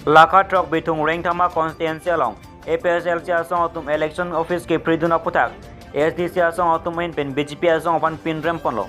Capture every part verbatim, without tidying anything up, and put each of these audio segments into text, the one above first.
Laka throk Bithung Rengthama constituency along A P H L C asong atum election office kephridun aputhak A S D C asong atum ahin pen B J P asong aphan pinrem ponlo.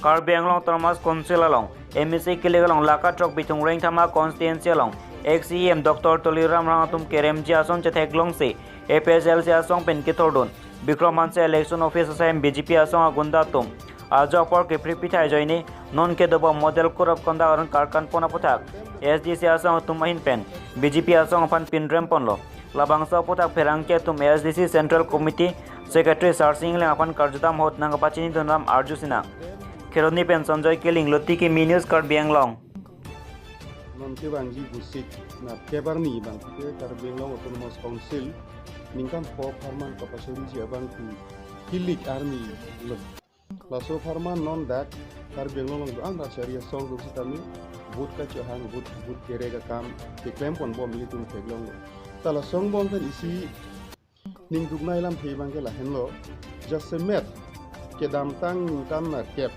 Karbi Anglong Autonomous Council along M A C kilik along laka throk Bithung Rengthama constituency along ex E M Doctor Tuliram Ronghang atum keremji ason chetheklongsi A P H L C asong pen kethordun Bikram Hanse election office asai B J P asong agunda atum ajo apor kephri pithai ajoine non kedobom model code of conduct aron karkan pon aputhak A S D C asong atum ahin pen B J P asong aphan pinrem ponlo. Labangso aputhak pherangke atum A S D C Central Committee Secretary Sarsing Engleng aphan karjudam ahut nangkapachinidun ram arju sinang. Kheroni pen Sanjoy Killing, Lotiki Mi News, Karbi Anglong. Non kevangji Vosik nerkep arni abang ke Karbi Anglong Autonomous Council ningkan pho apharman kapachoriji abang ke kilik arni lo. Laso apharman non dak Karbi Anglong along do-an rachari asong atum sitame vote kachohang, vote, vote kerek akam keklem ponbom ilitum theklonglo. Ta laso angbong pen isi ningduk nai lamthe abang ke lahenlo. Jasemet kedamtang ningkan nerkep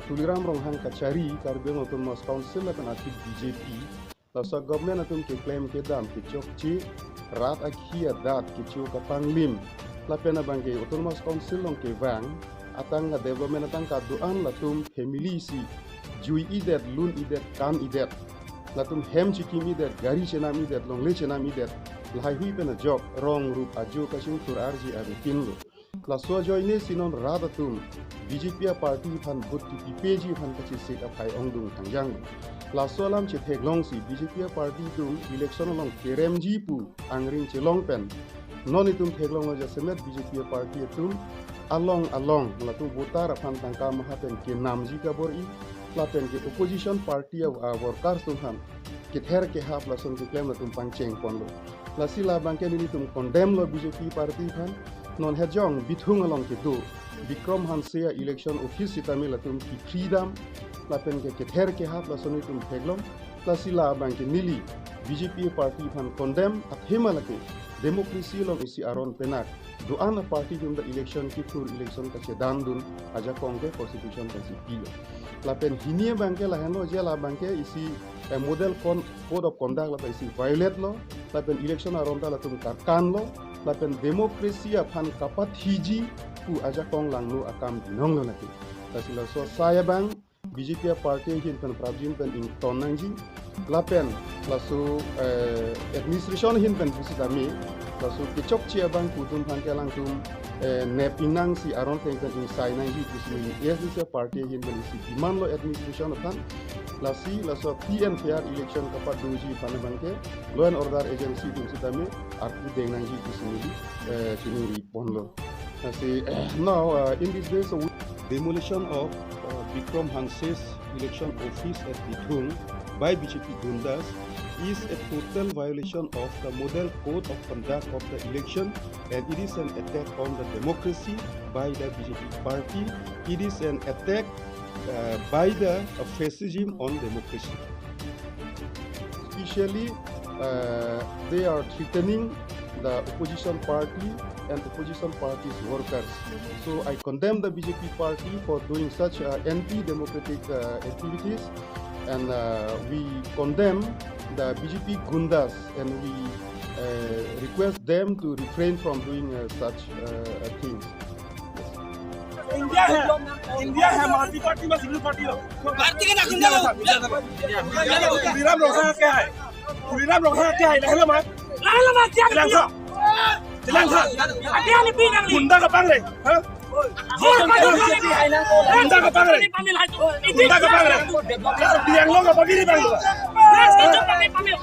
Tuliram Ronghang kachari Karbi Anglong Autonomous Council lapen aphi B J P, laso government atum keklem kedam kechokche, rat akhi adat kecho kapanglim, lapen abang ke Autonomous Council along kevang atangka development atangka do-an latum family si jui-idet, lun-idet, kan-idet, latum hem chikim-idet, gari chenam-idet, longle chenam-idet, lahaihui pen ajok rong rup ajo kachingthur arji arutin lo. Laso ajoine si non rat atum B J P aparty aphan vote kipipeji aphan kachesik aphai ongdung thangjang. Laso alam chetheklongsi B J P aparty atum election along keremji pu angring chelong pen non itum theklonglo jasemet B J P aparty atum along along latum voter aphan tangka maha pen kenamji kabor-i, lapen ke opposition party a, a workers atum aphan kether kehap lason keklem latum pangcheng ponlo. Lasi labang ke nelitum condemn lo B J P party aphan. Non hejong Bithung along kedo Bikram Hanse a-election office sitame latum kephridam lapen ke kether kehap lason itum theklong. Lasi labang ke neli B J P party aphan condemn, athema lake democracy along isi aron penak do-an aparty atum ta election kethur, election kachedandun ajakong ke constitution kachepilo. Lapen hini abang ke lahenlo, je labang ke isi, eh, model con-, code of conduct lata isi violate lo, lapen election aron ta latum karkan lo, lapen democracy aphan kapathiji pu ajakong langno akam binong lo lake. Lasi laso asai abang B J P party ahin pen prapjin pen ington nangji, lapen laso, eh, administration ahin pen pusitame laso kechokche abang pu atum aphan ke alangtum, eh, nep ingnangsi aron ateng pen ingsai nangji pusi neli A S D C party ahin pen isi demand lo administration aphan. Lasi laso free and fair election kapadoji aphan abang ke law and order agency atum sitame arpu deng nangji pusi neli, eh, chiningri ponlo. Lasi, now, uh, in these days, uh, demolition of, uh, Bikram Hanse's election office at Bithung by B J P gundas is a total violation of the model code of conduct of the election, and it is an attack on the democracy by the B J P party. It is an attack, uh, by the, uh, fascism on democracy. Especially, uh, they are threatening the opposition party and opposition party's workers. So I condemn the B J P party for doing such, uh, anti-democratic, uh, activities, and, uh, we condemn the B J P gundas, and we, uh, request them to refrain from doing, uh, such, uh, things. India है, इंडिया है, multi party में single party हो। पार्टी के ना इंडिया गुंडा हो। तुलीराम रोंघा क्या है? तुलीराम रोंघा क्या है? लहला मार। लहला मार क्या लहला मार? लहला मार। अभी आने पी ना गुंडा का पांग रे, हाँ? गुंडा का पांग रे। गुंडा का पांग रे। बियांग लोग का पकड़ी पांग रे।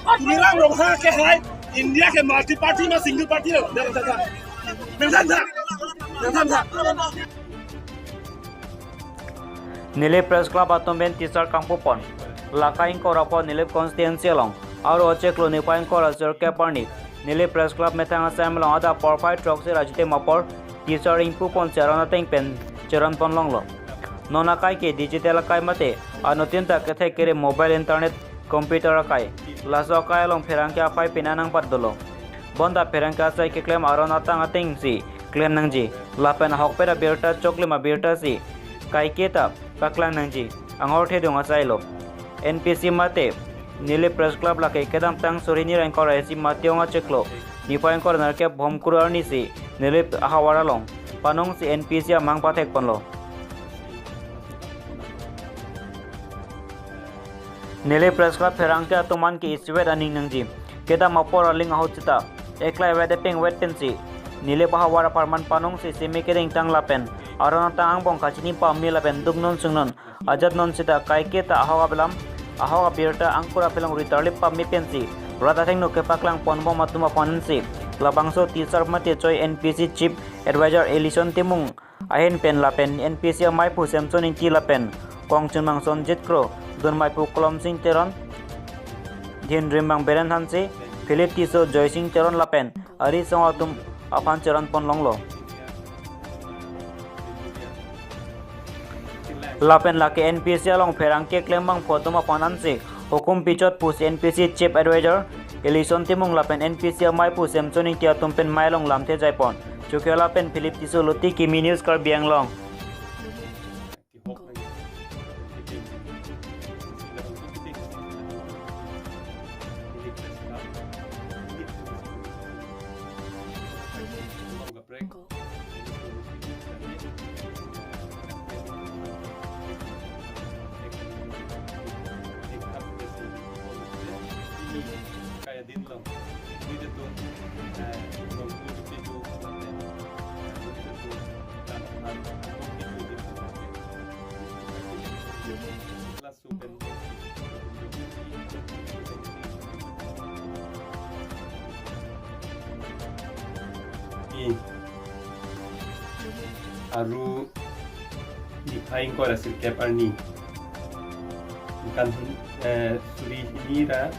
तुलीराम रोंघा क्या है? इंडिया के मल्टी पार्टी में सिंगल पार्टी हो। Nilip Press Club atum pen teacher kangpu pon. Laka ingkoi ra pho Nilip constituency along aro chiklo niphai ingkoi ra sirkep arni Nilip Press Club methang asai along adap porphai throksi ra jitem apor teacher ingpu ponsi aron ateng pen cheron pon longlo. Non akai ke digital akai mate anuttin ta kethek kere mobile, internet, computer akai. Laso akai along pherangke aphai pina nangpat dolo. Bonta pherangke asai keklem aron atang atengsi klem nangji. Lapen ahokpet abirta choklim abirta si kaiketa paklang nangji. Angor thedung asai lo. N P C mate Nilip Press Club lake kedamtang suri hini ra ingkoi ra isi Matiyong achiklo, niphai ingkoi ra nerkep Bhomkuru arnisi Nilip ahavar along panongsi N P C amang pathekponlo. Nilip Press Club pherangke atum an ke isivet aning nangji. Kedam apor aling ahut seta eklaivet epengvet pensi Nilip ahavar apharman panongsi seme kedengtang lapen aron atang angbong kachini pame lapen duknon sungnon ajatnon seta kaiketa ahok abelam, ahok abirta angkur aphelong ritarlip pame pensi rat athengno kepaklangponbom atum aphan ansi labangso tisar mate choi N P C Chief Advisor Ellison Timung ahin pen lapen N P C amaiphu Samson Ingti lapen kongchunmang Sonjit Kro, dunmaiphu Kolom Sing Teron, dhinrimbang Beren Hanse, Philip Tisso, Joy Sing Teron lapen arisong atum aphan cheronponlonglo. Lapen lake N P C along pherangke klembangphu atum aphan ansi hukum pichot pusi N P C Chief Advisor Ellison Timung lapen N P C amaiphu Samson Ingti atum pen mei along lamthe jaipon. Chokiola pen Philip Tisso, Luti Kimi News, Karbi Anglong. Aru niphai ingkoi ra sirkep arni, ningkan hin, eh, suri hini ra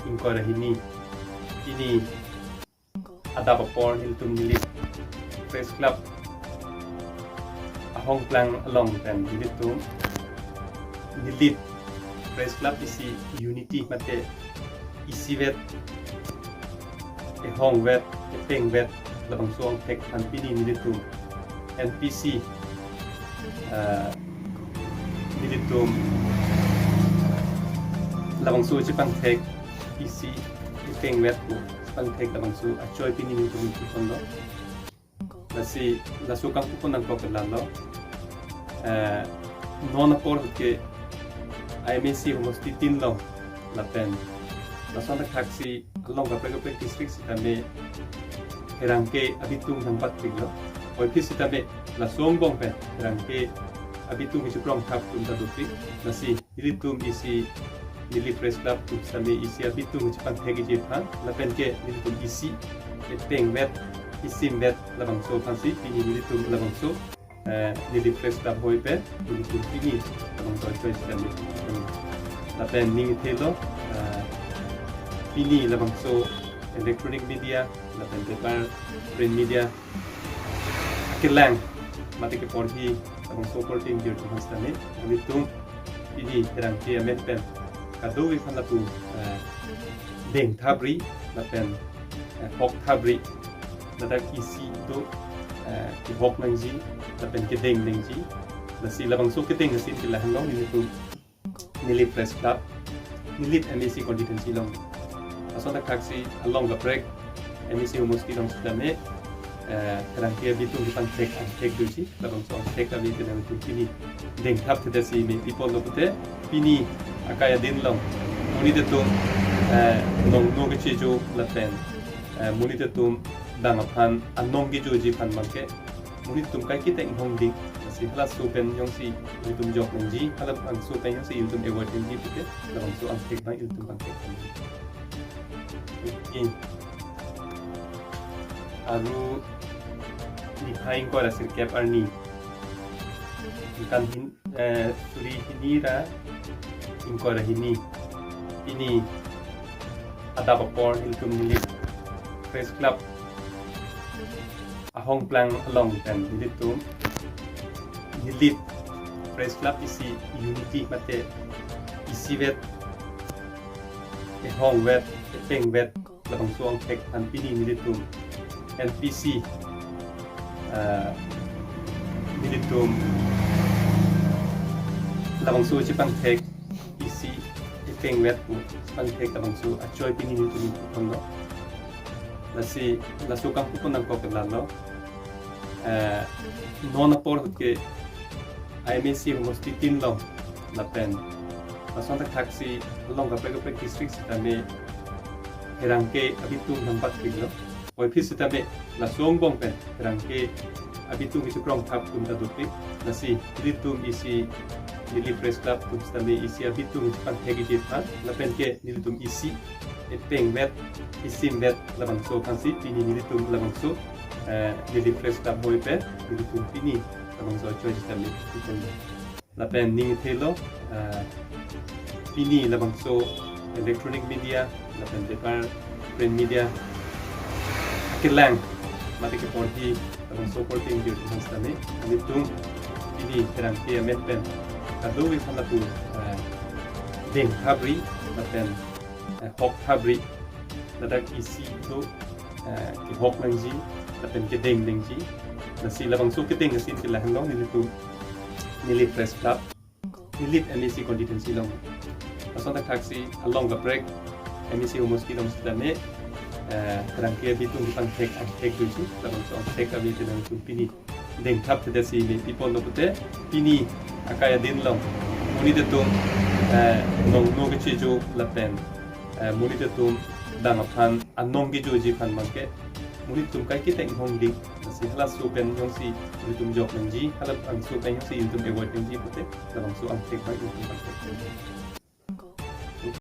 ingkoi ra hini, pini adap apor nelitum Nilip Press Club ahongplang along pen nelitum Nilip Press Club isi unity mate isivet, ehongvet, epengvet labangso angthek aphan pini nelitum N P C, eh, nelitum labangso chepangthek isi epengvet pu chepangthek labangso achoi pini nelitum ingpuponlo. Lasi laso kangpu nangkok ke lalo. Eh, non apor ke I M A C homosti tin lo lapen lason thakthaksi along kaprek kaprek district sitame pherangke abitung nangpatpiklo. Oiphit sitame laso angbong pen pherangke abitung isi prong thap atum ta dopik. Lasi nelitum isi Nilip Press Club atum sitame isi abitung chepangthek iji aphan lapen ke nelitum isi epengvet, isimvet labangso aphansi pini nelitum labangso, eh, Nilip Press Club ahoi pen nelitum pini labangso achoi sitame. Lapen ning ithelo, eh, pini labangso electronic media lapen paper, print media akelang mate keporhi labangso korte ingjir atum aphan sitame nelitum pini pherangke amen pen kadokave aphan lapu, eh, dengthapri lapen, eh, hokthapri, ladak isi do, eh, kehok nangji lapen kedeng nangji. Lasi labangso kedeng asin ke lahenlo nelitum Nilip Press Club, Nilip M A C constituency along. Lason thakthaksi along kaprek M A C homosti along sitame, eh, pherangke abitung chepangthek angthek doji, labangso angthek kami pen nelitum pini dengthapthedetsi mepiponlo pute pini akai adin along monit atum, eh, nongno kechejo lapen, eh, monit atum dang aphan anong kejoji aphan abangke monit atum kaiketa inghongding. Lasi halaso pen jongsi ilitum jok nangji, halabangso pen jongsi ilitum avoid nangji pute labangso angthek abang ilitum pangthek nangji. Okay. Aru niphai ingkoi ra sirkep arni, ningkan hin, eh, suri hini ra ingkoi ra hini, pini adap apor nelitum Nilip Press Club ahongplang along pen nelitum Nilip Press Club isi unity mate isivet, ehongvet, epengvet labangso angthek aphan pini nelitum N P C, ah, nelitum labangso chepangthek isi pengvet pu pangthek labangso achoi pini nelitum pu ponlo. Lasi laso akam pu pon nangkok ke lalo. Eh, non apor ahut ke I M A C homosti tin along lapen lason thakthak si along kaprek kaprek district sitame pherangke abitung nangpat pilo. Oi phis sitame laso angbong pen pherangke abitung isi krongthap atum ta dopik. Lasi nelitum isi neli Press Club atum sitame isi abitung isi pangthek iji aphan lapen ke nelitum isi epengvet isimvet labangso aphansi pini nelitum labangso, eh, neli Press Club ahoi pen nelitum pini labangso achoi sitame ipon. Lapen ning ithelo, eh, pini labangso electronic media lapen paper, print media akelang mate keporhi labangso porting jir sitame nelitum pini pherangke amen pen kadokave aphan lapu, eh, dengthapri lapen, eh, hokthapri, ladak isi do, eh, kehok nangji lapen kedeng nangji. Lasi labangso kedeng asin ke lahenlo nelitum neli Press Club, neli M A C constituency along. Lason thakthak si along kaprek M A C homosti along sitame, eh, pherangke abitung pangthek angthek doji, labangso angthek kami tenang tum pini dengthap thedetsi me pi ponlo pute pini akai adin along monit atum, eh, nongno kechejo lapen, eh, monit atum dang aphan anong kejoji aphan abangke monit atum kaiketa inghongding. Lasi halaso pen jongsi nelitum jok nangji, halabangso pen jongsi nelitum avoid nangji pute labangso angthek bai nelitum pangthek.